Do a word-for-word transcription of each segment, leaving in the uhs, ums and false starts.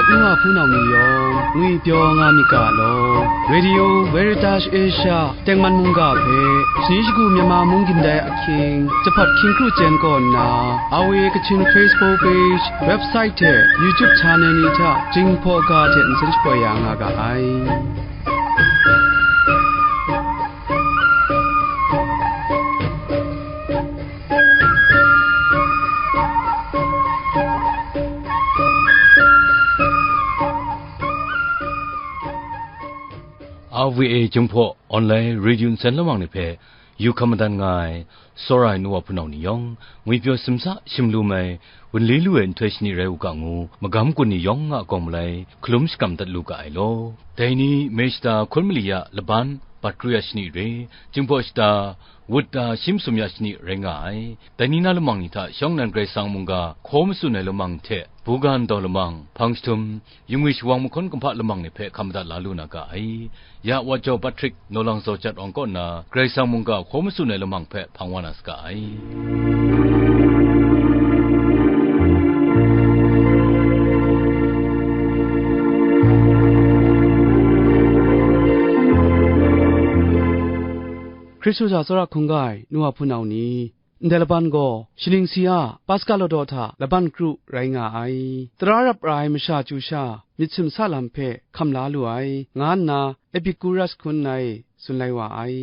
nu wa hpunau ni yawng ngwipyaw nga myit ga law. Radio Veritas Asia tengman mungga hpe, shani shagu Myanmar mung gindai ahkying, jahpat hkying kru chyen kaw nna, R V A Kachin Facebook page, website hte YouTube channel ni hta Jinghpaw ga hte nsen shapoi ya nga ga ai. R V A Jinghpaw Online Radio Nsen Lamang ni hpe yu hkam madan nga ai, tsawra ai nu wa hpunau ni yawng, ngwipyaw simsa shim lu mai, wunli lu ai nhtoi shani rai u ga ngu, magam gun ni yawng a kawng malai, hkalum shakram dat lu ga ai law. Dai ni Meshta hkun mali ya laban bat kru ya shani re, Jinghpaw shata, wut da shi masum ya shani rai nga ai. Dai ni na lamang ni hta shawng nnan Karai Kasang mungga hkaw matsun ai lamang hte, buga ndaw lamang, hpang jahtum, yingwi shawang mahkawn kumhpa lamang ni hpe hkam madat la lu na ga ai. Ya Wa Jaw Patrick, Nawlang Zaw Jat Awng kaw nna Karai Kasang mungga hkaw matsun ai lamang hpe hpang wa na saga ai. Hkristu hta tsawra hkungga ai nu wa hpunau ni, ndai laban gaw, shaning si a Paska ladaw hta laban kru rai nga ai. Tara rap ra ai masha chyu sha, myit simsa lam hpe hkam la lu ai, nga nna Epikuras hkun ai tsun lai wa ai.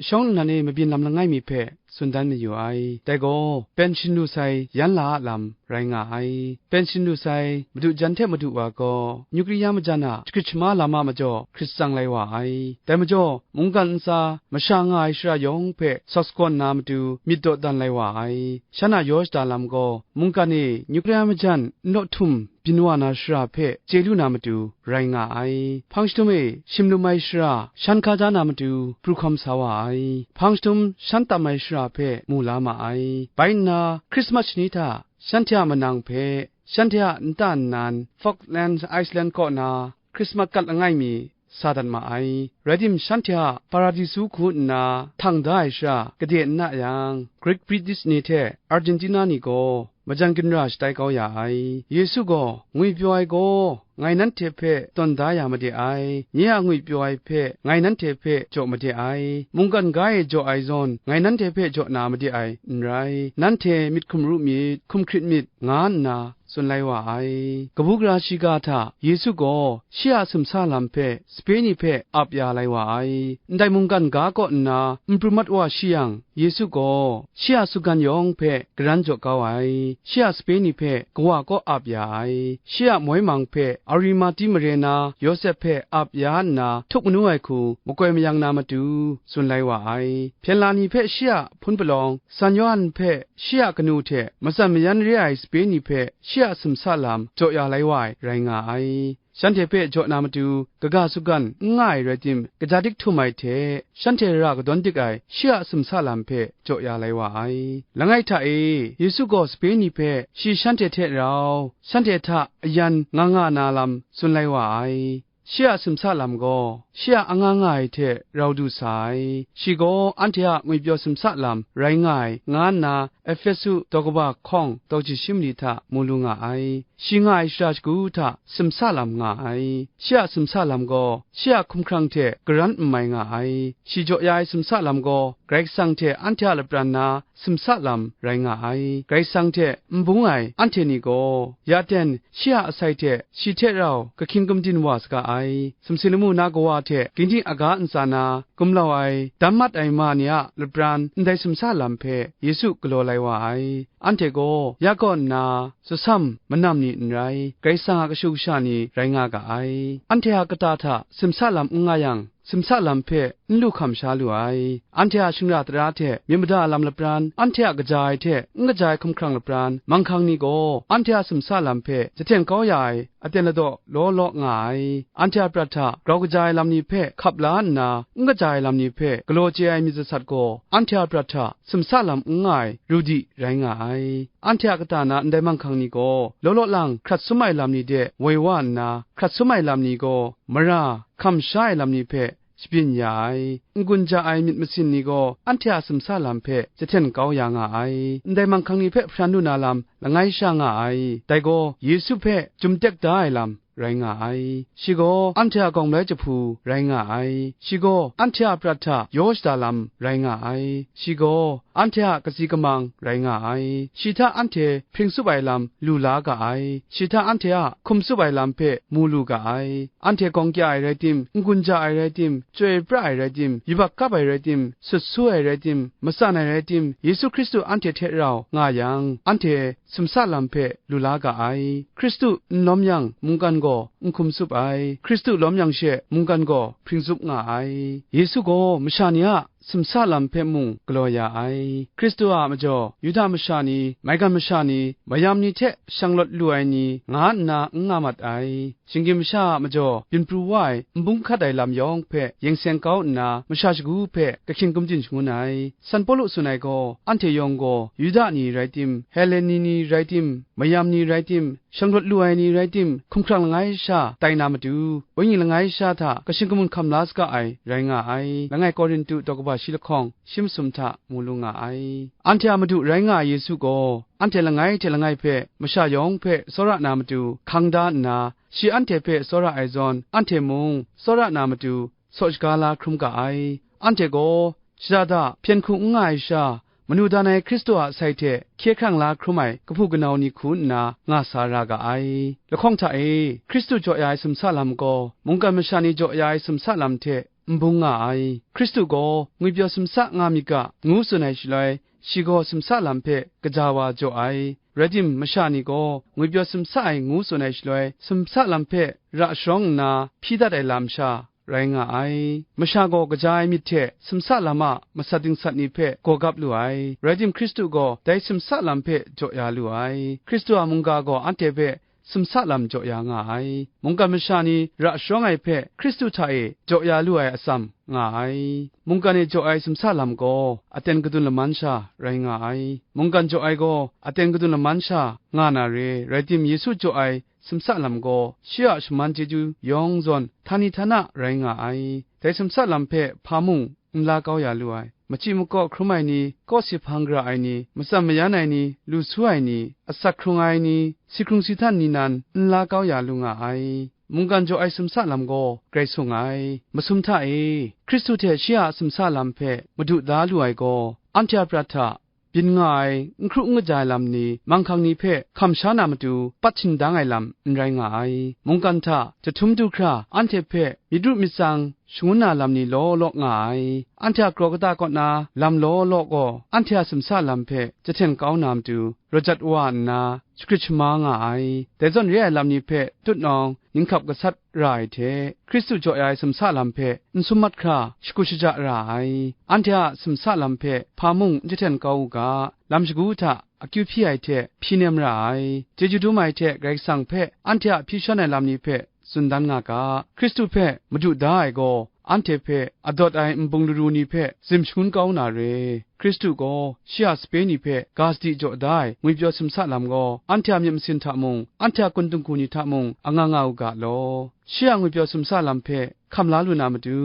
Shawng nnan e mabyin lam langai mi hpe tsun dan mayu ai. Dai gaw, pen shin lu sai yan la a lam rai nga ai. Pen shin lu sai madu jan hte madu wa gaw, nyukria majan a shagrit shama lam a majaw hkrit tsang lai wa ai. Dai majaw, mungkan ntsa masha nga ai shara yawng hpe sawk sagawn na matu myit dawdan lai wa ai. Shan a yaw shada lam gaw, mungkan e nyukria majan n law htum byin wa na shara hpe chye lu na matu rai nga ai. Hpang jahtum e shim lum ai shara shan hka da na matu pru hkawm sa wa ai. Hpang jahtum shan tam ai shara hpe mu la ma ai. Bai nna, Hkrismas shani hta shanhte a manang hpe, shanhte a nta nnan, Falklands Island kaw na Hkrismas kat langai mi sa dat ma ai. Rai tim, shanhte a Paradisu hku nna htang da ai shara gade n na yang, Greek British ni hte Argentina ni gaw majan ginra shatai kau ya ai. Yesu gaw, ngwipyaw ai gaw, ngai nanhte hpe tawn da ya made ai, nye a ngwipyaw ai hpe ngai nanhte hpe jaw made ai, mungkan ga e jaw ai zawn, ngai nanhte hpe jaw na made ai n rai, nanhte myit hkum ru myit, hkum hkrit myit, nga nna tsun lai wa ai. Kabu gara shiga hta Yesu gaw shi a simsa lam hpe sape ni hpe ap ya lai wa ai. Ndai mungkan ga kaw nna n pru mat wa shi yang, Yesu gaw shi a sugan yawng hpe garan jaw kau ai. Shi a sape ni hpe kawa kaw ap ya ai. Shi a moi mang hpe Arimati mare na Yawsep hpe ap ya nna htuk manu ai hku makoi mayang na matu tsun lai wa ai. Hpyen la ni hpe shi a hpun palawng, San Yawhan hpe shi a kanu hte matsan mayan re ai sape ni hpe shi a simsa lam jaw ya lai wa ai rai nga ai. Shanhte hpe jaw na matu kaga sugan n nga ai rai tim, kaja dik htum ai hte, shanhte ra kadawn dik ai shi a simsa lam hpe jaw ya lai wa ai. Langai hta e, Yesu gaw sape ni hpe shi shanhte hte rau, shanhte hta ayan nga nga na lam tsun lai wa ai. Shi a simsa lam gaw, shi a anga nga ai hte rau du sa ai. Shi gaw anhte a ngwipyaw simsa lam rai nga ai, nga nna Ehpesu daw kaba hkawng daw jahtum ni hta mu lu nga ai. Shi nga ai shara shagu hta simsa lam nga ai. Shi a simsa lam gaw, shi a hkumhkrang hte garan n mai nga ai. Shi jaw ya ai simsa lam gaw, Karai Kasang hte anhte a lapran na simsa lam rai nga ai. Karai Kasang hte n bung ai anhte ni gaw, ya ten shi a asai hte shi hte rau kahkying kamdin wa saga ai. Sumsing lamu na kawa hte gingding aga ntsa na gumlau ai, dam mat ai ma ni a lapran ndai simsa lam hpe Yesu galaw lai wa ai. Anhte gaw ya kaw nna, tsasam manam ni n rai, Karai Kasang a kashu kasha ni rai nga ga ai. Anhte a kata hta simsa lam n nga yang, simsa lam hpe n lu hkam sha lu ai. Anhte a shingra tara hte myit mada lam lapran, anhte a kaja ai hte n kaja ai hkumhkrang lapran, manghkang ni gaw anhte a simsa lam hpe jahten kau ya ai aten ladaw law law nga ai. Anhte a prat hta grau kaja ai lam ni hpe hkap la nna, n kaja ai lam ni hpe galaw chye ai myit sasat gaw, anhte a prat hta simsa lam n nga ai rudi rai nga ai. Anhte a kata na ndai manghkang ni gaw, law law lang hkrat sum ai lam ni de woi wa nna, hkrat sum ai lam ni gaw mara hkam sha ai lam ni hpe shabyin ya ai. N-gun ja ai myit masin ni gaw anhte a simsa lam hpe jahten kau ya nga ai. Ndai manghkang ni hpe hparan lu na lam langai sha nga ai. Dai gaw, Yesu hpe jum tek da ai lam rai nga ai. Shi gaw anhte a gawng malai jahpu rai nga ai. Shi gaw anhte a prat hta yaw shada lam rai nga ai. Shi gaw anhte a katsi kamang rai nga ai. Shi hta anhte hpring tsup ai lam lu la ga ai. Shi hta anhte a hkum tsup ai lam hpe mu lu ga ai. Anhte gawng kya ai rai tim, n-gun ja ai rai tim, chyoi pra ai rai tim, yubak kap ai rai tim, sut su ai rai tim, matsan ai rai tim, Yesu Hkristu anhte hte rau nga yang, anhte sumsa lam hpe lu la ga ai. Hkristu n lawm yang, mungkan gaw n hkum tsup ai. Hkristu lawm yang she, mungkan gaw hpring tsup nga ai. Yesu gaw masha ni a sumsa lam hpe mung galaw ya ai. Hkristu a majaw, Yuda masha ni, maigan masha ni, mayam ni hte shanglawt lu ai ni, nga nna n nga mat ai. Shinggyim masha a majaw, byin pru wa ai, n bung hkat ai lam yawng hpe yeng seng kau nna, masha shagu hpe kahkyin gumdin shangun ai. San Pawlu tsun ai gaw, anhte yawng gaw, Yuda ni rai tim, Heleni ni rai tim, mayam ni rai tim, shanglawt lu ai ni rai tim, hkumhkrang langai sha tai na matu, wenyi langai sha hta kashing kamun hkam la saga ai rai nga ai. Langai Korintu daw kaba shi lahkawng shi masum hta mu lu nga ai. Anhte a Madu rai nga ai Yesu gaw, anhte langai hte langai hpe masha yawng hpe tsawra na matu hkang da nna, shi anhte hpe tsawra ai zawn, anhte mung tsawra na matu saw shaga la hkrum ga ai. Anhte gaw, shada da hpyen hku n nga ai sha, manu dan ai Hkristu a sai hte hkye hkrang la hkrum ai kahpu kanau ni hku nna nga sa ra ga ai. Lahkawng hta e, Hkristu jaw ya ai sumsa lam gaw, mungkan masha ni jaw ya ai sumsa lam hte n bung nga ai. Hkristu gaw ngwipyaw sumsa nga myit ga, ngu tsun ai shaloi, shi gaw sumsa lam hpe kaja wa jaw ai. Rai tim, masha ni gaw ngwipyaw sumsa ai ngu tsun ai shaloi, sumsa lam hpe ra sharawng nna hpyi dat ai lam sha, rai nga ai. Masha gaw kaja ai myit hte sumsa lam a masat dingsat ni hpe gaw gap lu ai. Rai tim, Hkristu gaw dai sumsa lam hpe jaw ya lu ai. Hkristu a mungga gaw anhte hpe sumsa lam jaw ya nga ai. Mungkan masha ni ra sharawng ai hpe Hkristu hta e jaw ya lu ai atsam nga ai. Mungkan e jaw ai sumsa lam gaw aten kadun laman sha rai nga ai. Mungkan jaw ai gaw aten kadun laman sha nga na re, rai tim, Yesu jaw ai sumsa lam gaw shi a shaman chyeju yawng zawn htani htana rai nga ai. Dai sumsa lam hpe hpa mung n la kau ya lu ai. Machyi makaw hkrum ai ni, kawsi hpang gara ai ni, matsam mayan ai ni, lu su ai ni, asak hkrung ai ni, si hkrung si htan ni nan n la kau ya lu nga ai. Mungkan jaw ai sumsa lam gaw grai sung ai. Masum hta e, Hkristu hte shi a sumsa lam hpe madu da lu ai gaw, anhte a prat hta byin nga ai, n hkru n kaja ai lam ni, manghkang ni hpe hkam sha na matu, pat shingdang ai lam n rai nga ai. Mungkan hta jahtum du hkra, anhte hpe myit ru myit tsang shangun na lam ni law law nga ai. Anhte a kraw kata kaw na lam law law gaw, anhte a sumsa lam hpe jahten kau na matu, rawt jat wa nna, shagrit shama nga ai. Dai zawn re ai lam ni hpe tutnawng, ninghkap gasat ra ai hte, Hkristu jaw ya ai sumsa lam hpe n sum mat hkra, shagu shaja ra ai. Anhte a sumsa lam hpe hpa mung n jahten kau u ga, lam shagu hta akyu hpyi ai hte hpyi nem ra ai. Chyeju dum ai hte Karai Kasang hpe anhte a hpyi shan ai lam ni hpe tsun dan nga ga. Hkristu hpe madu da ai gaw, anhte hpe adawt ai nbung laru ni hpe zim shangun kau na re. Hkristu gaw shi a sape ni hpe ga sadi jaw da ai ngwipyaw sumsa lam gaw, anhte a myit masin hta mung, anhte a kun dinghku ni hta mung, anga nga u ga law. Shi a ngwipyaw sumsa lam hpe hkam la lu na matu,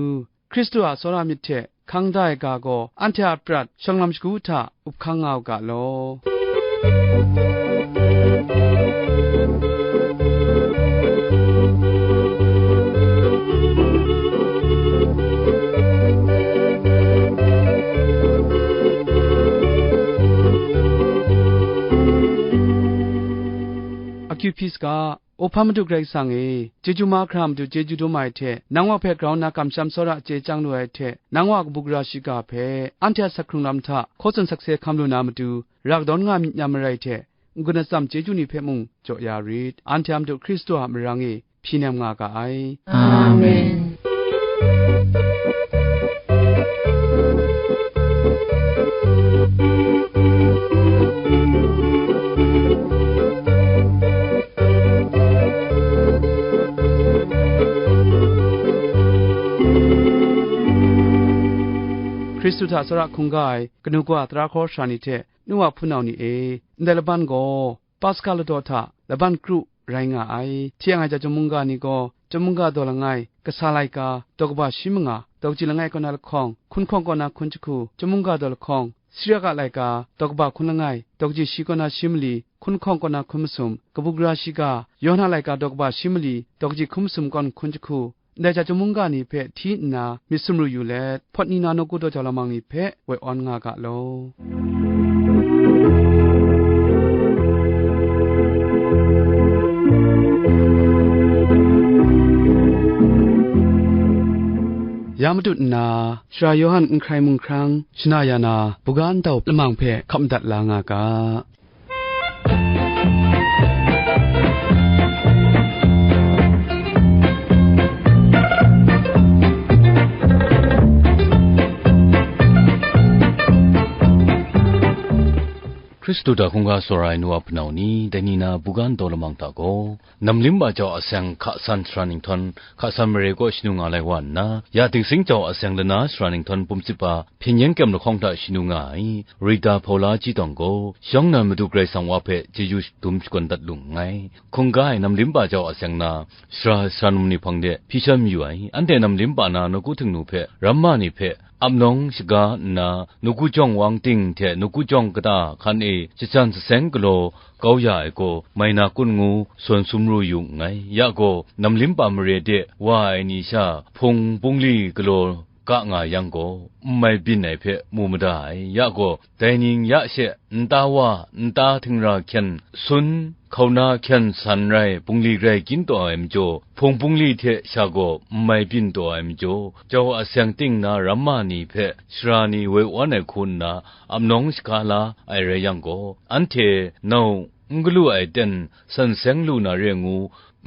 Hkristu a tsawra myit hte hkang da ai ga gaw, anhte a prat shawng lam shagu hta up hkang nga u ga law. Akyu hpyi saga, Opa Madu Karai Kasang e, chyeju mahkra matu chyeju dum ai hte, nang wa hpe grau nna kamsham tsawra chye chyang lu ai hte, nang wa kabu gara shiga hpe, anhte a sak hkrung lam hta hkaw tsun sakse hkam lu na matu, ra kadawn nga myit na marai hte, n-gun atsam chyeju ni hpe mung jaw ya rit. Anhte a Madu Hkristu a marang e hpyi nem nga ga ai. Amen. Hkristu hta tsawra hkungga ai kanu kawa tara hkawra sara ni hte, nu wa hpunau ni e, ndai laban gaw Paska ladaw hta laban kru rai nga ai. Hti yang ai chyawm mungga ni gaw, chyawm mungga daw langai, kasa laika, daw kaba shi manga, daw kaji langai kaw na lahkawng, hkun hkawng kaw na hkun jahku, chyawm mungga daw lahkawng, Siraka laika, daw kaba hkun langai, daw kaji shi kaw na shi mali, hkun hkawng kaw na hkun masum, kabu gara shiga, Yawhan a laika, daw kaba shi mali, daw kaji hkun masum kaw na hkun jahku, ndai ja chyum mungga ni hpe hti nna myit sumru yu let, hpawt ni na nawku daw jau lamang ni hpe woi awn nga ga law. Ya matut nna, Sara Yawhan n hkrai mung hkrang, shana ya na, buga ndau lamang hpe hkap madat la nga ga. Hkristu hta hkungga tsawra ai nu wa hpunau ni, dai ni na buga ndau lamang hta gaw, Namlim ba jau aseng hka san sara ninghtawn, hka san mare kaw shanu nga lai wa nna, ya Dingsing jau aseng lana sara ninghtawn pumsit ba hpyen yen kyem lahkawng hta shanu nga ai, Rita Hpaula Chyitawng gaw, shawng nnan Madu Karai Kasang wa hpe chyeju shadum shakawn dat lu nngai. Hkungga ai Namlim ba jau aseng na, sara, sara num ni hpang de hpyi shawn mayu ai. Anhte Namlim ba na nawku htingnu hpe, ramma ni hpe, ap nawng shaga nna, nawku jawng wang ting hte nawku jawng kata hkan e shajan saseng galaw kau ya ai gaw, mai na kun ngu sawn sumru yu nngai. Ya gaw, Namlim ba mare de wa ai ni sha hpung bungli galaw ga nga yang gaw, n mai byin ai hpe mu mada ai. Ya gaw, dai ning ya she nta wa, nta htingra hkyen sun, hkauna hkyen san rai bungli grai kyin taw ai majaw, hpung bungli hte sha gaw n mai byin taw ai majaw, jau aseng ting na ramma ni hpe sara ni woi awn ai hku nna, ap nawng shaga la ai rai yang gaw, anhte nau n galu ai ten san seng lu na re ngu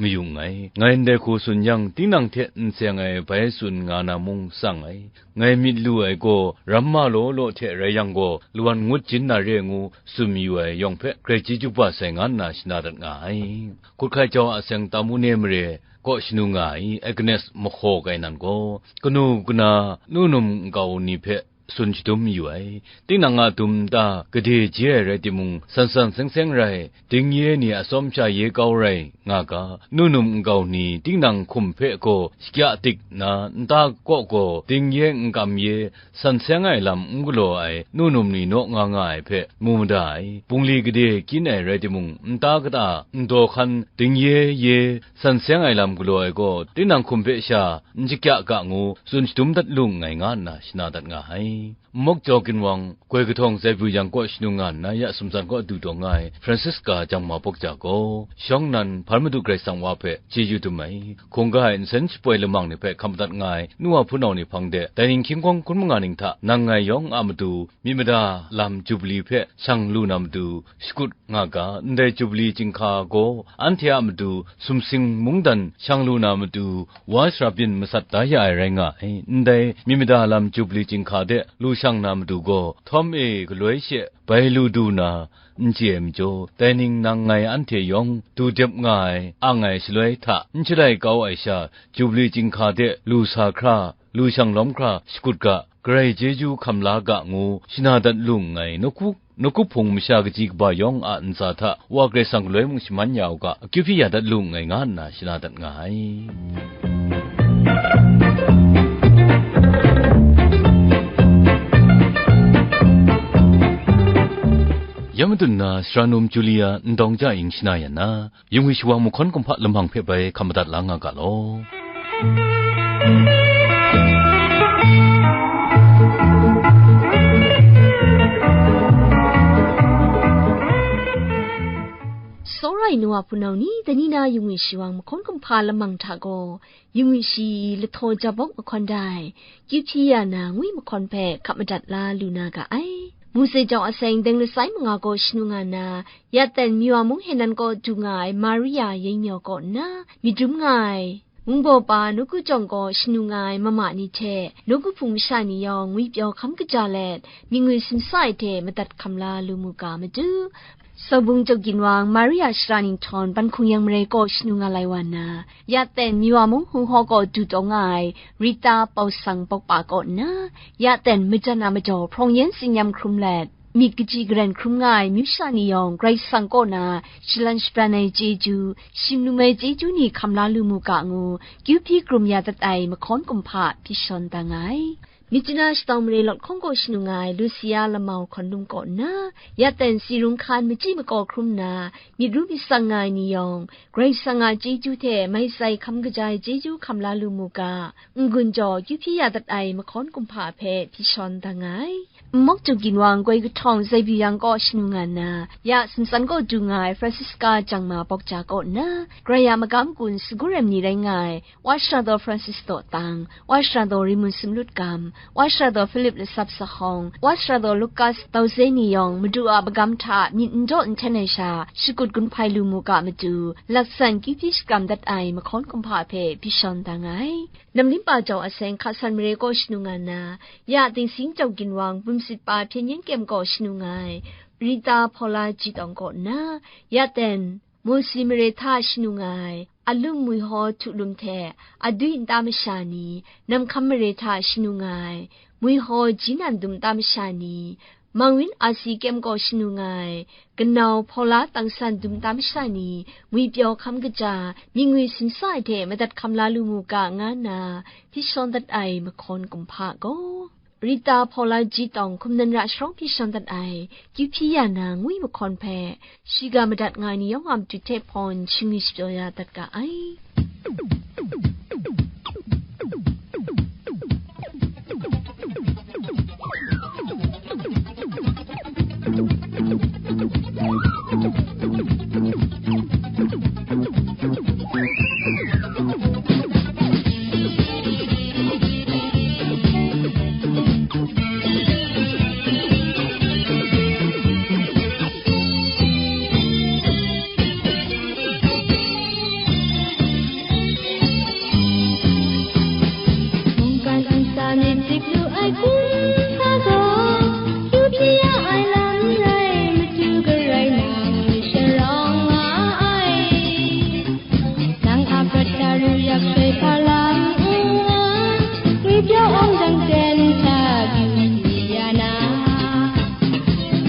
mayu nngai. Ngai ndai hku tsun yang, tinang hte n seng ai bai tsun nga na mung tsang ai. Ngai myit lu ai gaw, ramma law law hte rai yang gaw, lawan ngut jin na re ngu tsun mayu ai yawng hpe, grai chyeju ba sai, nga nna shana dat nga ai. Hkut hkai jau a aseng Tamune mare kaw shanu nga ai Agnes mahkaw kai nan gaw, kanu kana nu num nkau ni hpe tsun shadum mayu ai. Tinang a dum nta gade je ai rai timung, san san seng seng rai, dingye ni a tsawm sha ye kau rai nga ga, nu num nkau ni tinang hkum hpe gaw shakya dik nna, nta kaw gaw dingye n kam ye, san seng ai lam n galaw ai nu num ni naw nga nga ai hpe mu mada ai. Bungli gade kyin ai rai timung, nta kata n daw hkan dingye ye, san seng ai lam galaw ai gaw, tinang hkum hpe sha n shakya ga ngu tsun shadum dat lu nngai, nga nna shana dat nga ai. Mok jaw ginwang, goi kahtawng Zaibu yang kaw shanu nga nna, ya sumsan kaw du taw nga ai Francisca jangma bawk ja gaw, shawng nnan hpar Madu Karai Kasang wa hpe chyeju dum ai, hkungga ai nsen shapoi lamang ni hpe hkam madat nga ai nu wa hpunau ni hpang de, dai ning hkying hkawng hkun manga ning hta nang ngai yawng a matu myit mada lam Jubli hpe shang lu na matu shakut nga ga, ndai Jubli chyinghka gaw anhte a matu sumsing mungdan shang lu na matu wa sara byin masat da ya ai rai nga ai. Ndai myit mada lam Jubli chyinghka de lu shang na matu gaw, htawm e galoi she bai lu du na n chye ai majaw, dai ning nang ngai anhte yawng du dep nga ai, ang ai shaloi hta n shalai kau ai sha, Jubli chyinghka de lu sa hkra, lu shang lawm hkra shakut ga, Karai chyeju hkam la ga ngu shana dat lu nngai. Nawku, nawku hpung masha kaji kaba yawng a ntsa hta Wa Karai Kasang galoi mung shaman ya u ga, akyu hpyi ya dat lu nngai, nga nna shana dat nga ai. Ya matut nna, sara num Julia Ndawng Ja Ing shana ya na, Yung wi shawang mahkawn kumhpa lamang hpe bai hkam madat la nga ga law. Tsawra ai nu wa hpunau ni, dai ni na yung wi shawang mahkawn kumhpa lamang hta gaw, yung wi shi lahtaw jabawk mahkawn dai, kyu hpyi ya na ngwi mahkawn hpe hkap madat la lu na ga ai. Mose jau a seng deng lasai manga gaw shanu nga na, Yaten Miwa mung Henan kaw du nga ai Maria Yeng Myaw kaw nna, myit dum nga ai mungbaw pa nawku jawng kaw shanu nga ai mama ni hte nawku hpung masha ni yawng ngwipyaw hkam kaja let, myit ngwi simsa ai hte madat hkam la lu mu ga matu, Sawbung Chyawk Ginwang Maria Shara Ninghtawng Ban Hkung Yang Mare kaw shanu nga lai wa nna, Yaten Miwa mung Hung Haw kaw du taw nga ai Rita Pau Sang Bawkpa kaw nna, Yaten majan a majaw hprawng yan tsin-yam hkrum let, myit kaji garen hkrum nga ai amyu sha ni yawng Karai Kasang kaw na shalan shabran ai chyeju, shingnu ai chyeju ni hkam la lu mu ga ngu, kyu hpyi krum ya dat ai mahkawn kumhpa hpyi shawn da nga ai. Myitkyina shadawng mare lawt hkawng kaw shanu nga ai Lucia Lamau hkawn lum kaw nna, ya ten si rung hkan machyi makaw hkrum nna, myit ru myit tsang nga ai ni yawng, Karai Kasang a chyeju hte mai tsai hkam kaja ai chyeju hkam la lu mu ga, n-gun jaw kyu hpyi ya dat ai mahkawn kumhpa hpe hpyi shawn da nga ai. Nmawk Chungkin Wang Goi Kahtawng Zai Byu Yang kaw shanu nga nna, ya sumtsan kaw du nga ai Francisca Jangma Bawkja kaw nna, Karai a magam kun sagu rem ni rai nga ai, Wa Shara Daw Francis Dawtang, Wa Shara Daw Rimun Simlut Gam, Wa Shara Daw Philip Lasap Sahawng, Wa Shara Daw Lukas Dawze ni yawng Madu a magam hta myit n daw n hten ai sha, shakut gun hpai lu mu ga matu, laksan kyu hpyi shakram dat ai mahkawn kumhpa hpe hpyi shawn da nga ai. Namlim pa jau a seng hka san mare kaw shanu nga nna, ya Dingsing Jau Ginwang bumsit pa hpyen yen kyem kaw shanu nga ai, Rita Paula Jitawng kaw nna, ya ten, Mosi mare hta shanu nga ai, Alum Mwihaw Htu Lum hte, Adui Nta Masha ni, Namhkam mare hta shanu nga ai, Mwihaw Jinan Dum Nta Masha ni, Mangwin Asi kyem kaw shanu nga ai, Kanau Paula Tangsan Dum Nta Masha ni, ngwi pyaw hkam kaja, myit ngwi simsa ai hte madat hkam la lu mu ga, nga nna, hpyi shawn dat ai mahkawn kumhpa gaw, Rita Paula Jitawng hkum nan ra sharawng hpyi shawn dat ai, kyu hpyi ya na ngwi mahkawn hpe, shiga madat nga ai ni yawng a matu hte hpawn shingri shapyaw ya dat ga ai. Mungkan nsa myit dik lu ai kumhpa gaw, kyu hpyi ya ai lam rai, matu Karai nang sharawng nga ai. Nang a prat hta ru yak soi hpa lam nna, ngwi pyaw awng dang ten hta kyu hpyi ya na,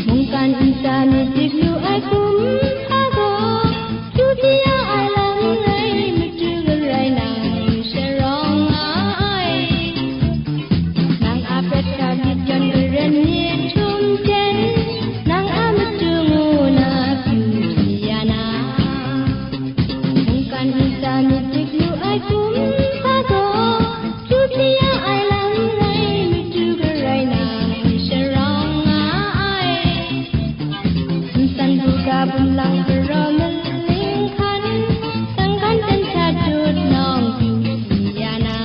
mungkan nsa myit dik lu ai kumhpa gaw, kyu hpyi ya ai lam rai, matu Karai nang sharawng nga ai. Nang a prat hta myit yawn garen myit htum ten, nang a matu ngu na kyu hpyi ya na, mungkan nsa myit dik lu ai kumhpa gaw, kyu hpyi ya ai lam rai, matu Karai nang sharawng nga ai. Nsan buga bum lang garaw maling hkan, tang hkan ten hta dut nawng kyu hpyi ya na.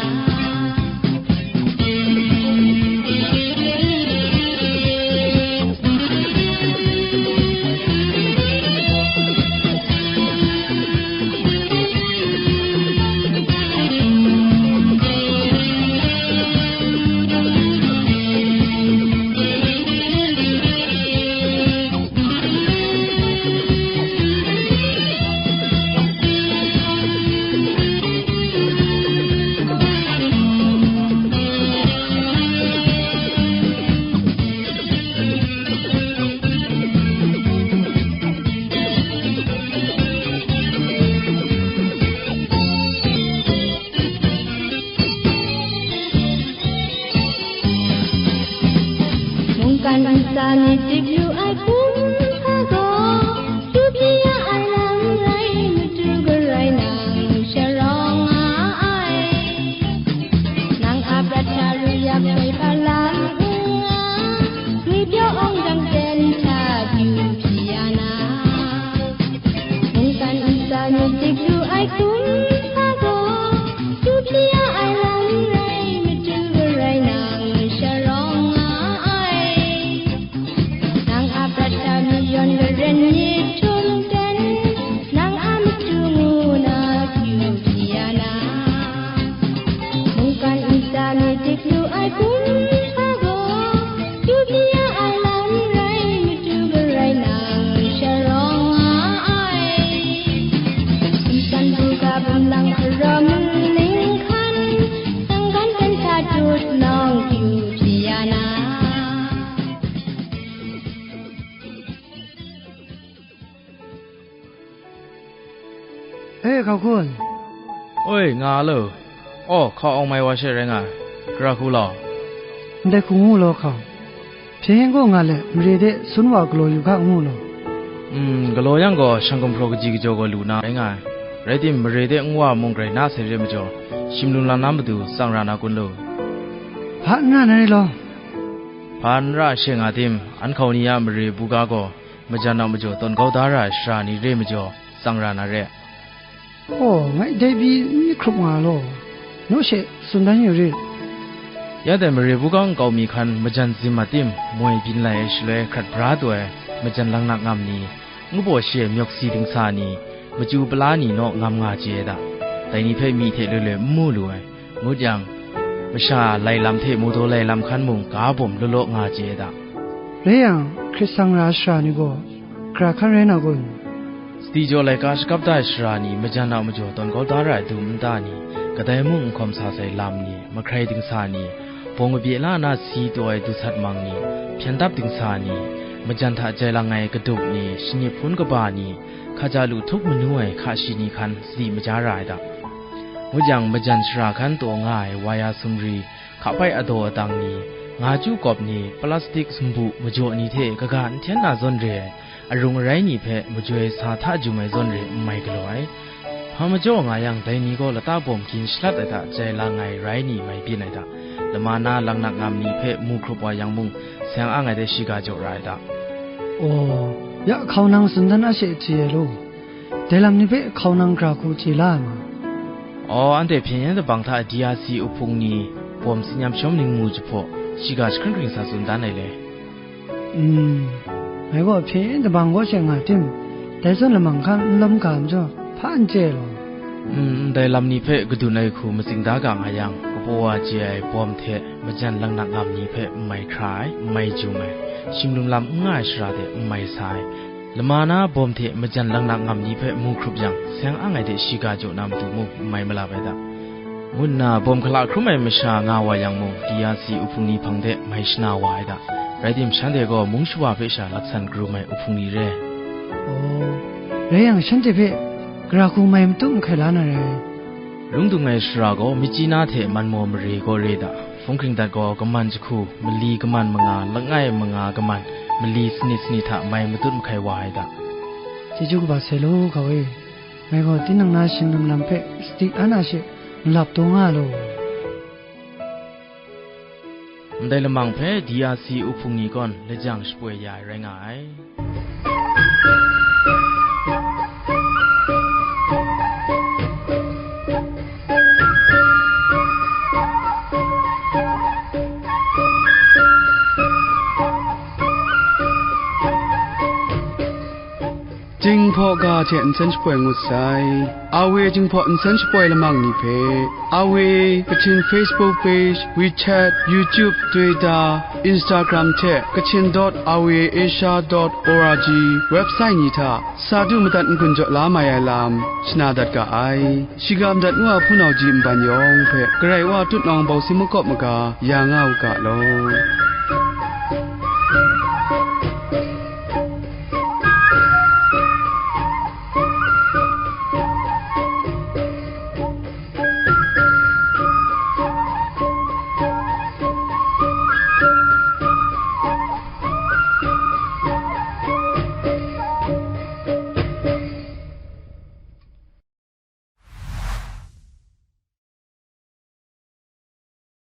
Mungkan nsa myit dik lu ai kumhpa gaw, kyu hpyi ya ai lam rai, matu Karai nang sharawng nga ai. Nang a prat hta ru yak soi hpa lam nna, ngwi pyaw awng dang ten hta kyu hpyi ya na, mungkan nsa myit dik lu ai kumhpa gaw, kyu hpyi ya ai lam rai, matu Karai nang sharawng nga ai. Nang a prat hta myit yawn garen myit htum ten, nang a matu ngu na kyu hpyi ya na, mungkan nsa myit dik lu ai kumhpa gaw, kyu hpyi ya ai lam rai, matu Karai nang sharawng nga ai. Nsan buga bum lang garaw maling hkan, tang hkan ten hta dut nawng kyu hpyi ya na. E, hkau hkun. Oi, nga a lo. Aw, hkau awng mai wa she rai nga ai. Gara hku law. Ndai hku ngu law hkau. Hpyen gaw nga let, mare de sun wa galaw yu ga ngu law. Mm, galaw yang gaw, shang gumhpraw kaji kajaw gaw lu na rai nga ai. Rai tim, mare de nwa mung grai na sai re majaw, shim lum lam na matu tsang ra na kun lu. Hpa n ra na re law. Hpa n ra she nga tim, an hkau ni a mare buga gaw, majan a majaw tawn kau da ra ai sara ni re majaw, tsang ra na re. Oh, ngai dai pyi n myit hkrup nga law, naw she tsun dan yu rit. Ya dai mare buga nkau mi hkan majan zim a tim, moi byin lai ai shaloi hkrat bra taw ai majan langnak ngam ni, ngu baw shi ai myawk si dingsa ni, machyu pala ni naw ngam nga chye ai da. Dai ni hpe myi hte loi loi n mu lu ai. Ngut yang, masha lai lam hte mawdaw lai lam hkan mung ga bawm law law nga chye ai da. Rai yang, hkrit sang ra ai sara ni gaw, gara hkan rai na kun? Sadi jaw laika shakap da ai sara ni, majan a majaw tawn kau da ra ai dum nta ni, kadai mung n hkawm sa sai lam ni, mahkrai dingsa ni, bawng kabye la na si taw ai dusat mang ni, hpyen dap dingsa ni, majan hta jai lang ai kadup ni, shanip hpun kaba ni, hkaja lu htup manu ai hka shi ni hkan sadi maja ra ai da. Ngut yang, majan sara hkan taw nga ai waya sumri, hka pai adaw adang ni, nga chyu kawp ni, plastik sumbu majaw ni hte kaga n hten na zawn re ai, arung arai ni hpe majoi sa hta jum ai zawn re n mai galaw ai. Hpa majaw nga yang, dai ni gaw lata bawm gin shalat ai hta jai lang ai rai ni mai byin ai hta, lama na langnak ngam ni hpe mu hkrup wa yang mung, seng ang ai de shiga jaw ra ai hta. Aw, ya hkau nang tsun dan a she chye ai law. Dai lam ni hpe hkau nang gara hku chye la ai ma? Aw, anhte hpyen yen dabang hta D R C uhpung ni bawm tsin yam shawm ning mu jahpaw, shiga jahkring hkring sa tsun dan ai le. Mm, ngai gaw hpyen yen dabang gaw she nga tim, dai zawn lamang hkan n lawm ga majaw, hpa n chye ai law. Mm, ndai lam ni hpe kadun ai hku matsing da ga nga yang, kapaw wa chye ai bawm hte majan langnak ngam ni hpe n mai hkra ai, n mai jum ai, shim lum lam n nga ai sara de n mai sa ai, lama na bawm hte majan langnak ngam ni hpe mu hkrup yang, seng ang ai de shiga jaw na matu mung n mai malap ai da. Ngu nna bawm hkala hkrum ai masha nga wa yang mung, D R C uhpung ni hpang de mai shana wa ai da. Rai tim, shanhte gaw mung shawa hpe sha laksan karum ai uhpung ni re. Aw, rai yang, shanhte hpe gara hku mai matu mahkai la na rai. Lung dung ai sara gaw, Myitkyina hte Manmaw mare gaw re da. Hpung hkring dat gaw, kaman jahku, mali kaman manga, langai manga kaman, mali sanit sanit hta mai matut mahkai wa ai da. Chyeju kaba sai law, hkau e. Ngai gaw tinang na shing lum lam hpe sadi an a she malap taw nga law. Ndai lamang hpe D R C uhpung ni gaw lajang shapoi ya ai rai nga ai. Jinghpaw ga hte nsen shapoi ngut sai. Awe Jinghpaw nsen shapoi lamang ni hpe, Awe Kachin Facebook page, WeChat, YouTube, Twitter, Instagram hte Kachin dot awe asia dot org website ni hta sa du madat n-gun jaw la mai ai lam shana dat ga ai. Shiga madat ngu a hpunau ji nban yawng hpe Karai Wa tutnawng bawsi makawp maga ya nga u ga law.